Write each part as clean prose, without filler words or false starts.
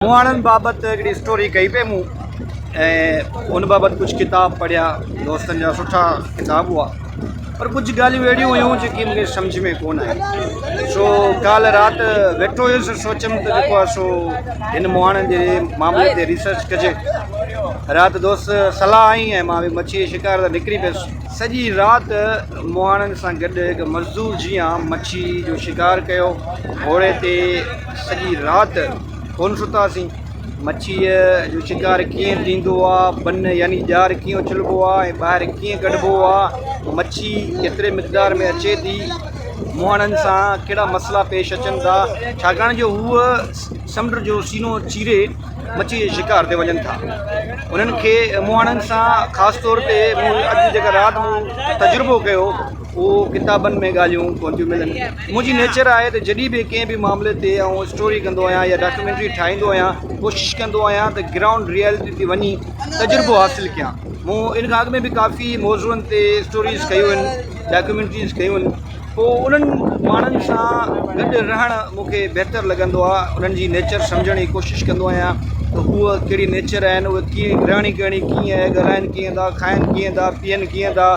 مهاڻن بابت هڪڙي اسٽوري ڪئي پئي مون ۽ ان بابت ڪجهه ڪتاب پڙهيا دوستن جا سٺا ڪتاب هئا پر ڪجهه ڳالهيون اهڙيون هيون جيڪي مونکي سمجهه ۾ ڪونه آيون سو ڪالهه رات ويٺو هيس سوچيم ته جيڪو آهي سو هن مهاڻن جي معاملي تي ريسرچ ڪجي رات دوست صلاح آئي ۽ مان به مڇي جي شڪار تي نڪري پيس سڄي رات مهاڻن سان گڏ هڪ مزدور جيان مڇي جو شڪار ڪيو گهوڙي تي سڄي رات ڪونه ستاسين. مڇيء جو شڪار ڪيئن ٿيندو آ، بن يعني ڄار ڪيئن اڇلبو آ ۽ ٻاهر ڪيئن ڪڍبو آ، مڇي ڪيتري مقدار ۾ اچي ٿي، مهاڻن سان ڪهڙا مسئلا پيش اچن ٿا، ڇاڪاڻ جو هو سمنڊ جو سينو چيري مڇيء جي شڪار تي وڃن ٿا. انهن کي مهاڻن سان خاص طور تي مون اڄ جيڪا رات مون تجربو ڪيو اهو ڪتابن ۾ ڳالهيون ڪونه ٿيون ملن. منهنجي نيچر آهي ته جڏهن به ڪنهن به معاملي تي آئون اسٽوري ڪندو آهيان يا ڊاڪيومينٽري ٺاهيندو آهيان ڪوشش ڪندو آهيان ته گرائونڊ ريئلٽي تي وڃي تجربو حاصل ڪيان مون ان کان اڳ ۾ به ڪافي موضوعن تي اسٽوريز ڪيون آهن ڊاڪيومينٽريز ڪيون آهن پوء انهن ماڻهن سان گڏ رهڻ مون کي بهتر لڳندو آهي انهن جي نيچر سمجهڻ جي ڪوشش ڪندو آهيان ته هو ڪهڙي نيچر آهن اهي ڪيئن رهڻي ڪهڻي ڪيئن آهي ڳالهائن ڪيئن ٿا کائن ڪيئن ٿا پيئن ڪيئن ٿا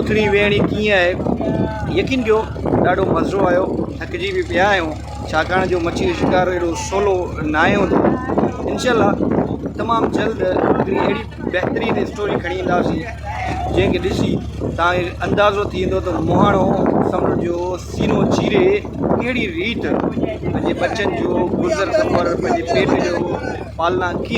اٿڻي ويهڻي ڪيئن آهي يقين ڪيو ڏاڍو مزو آيو ٿڪجي به پيا آهيون ڇاڪاڻ جو مڇي جو شڪار ايڏو سولو ناهي هوندو انشاء الله تمام جلد هڪڙي اهڙي بهترين اسٽوري کڻي اينداسين جنهن کي ڏسي توهان کي اندازو ٿي ويندو ته مهاڻو سمنڊ جو سينو چيري ڪهڙي ريت پنهنجي ٻچن جو گذر سفر پنهنجي پيٽ جو پالنا ڪيئن.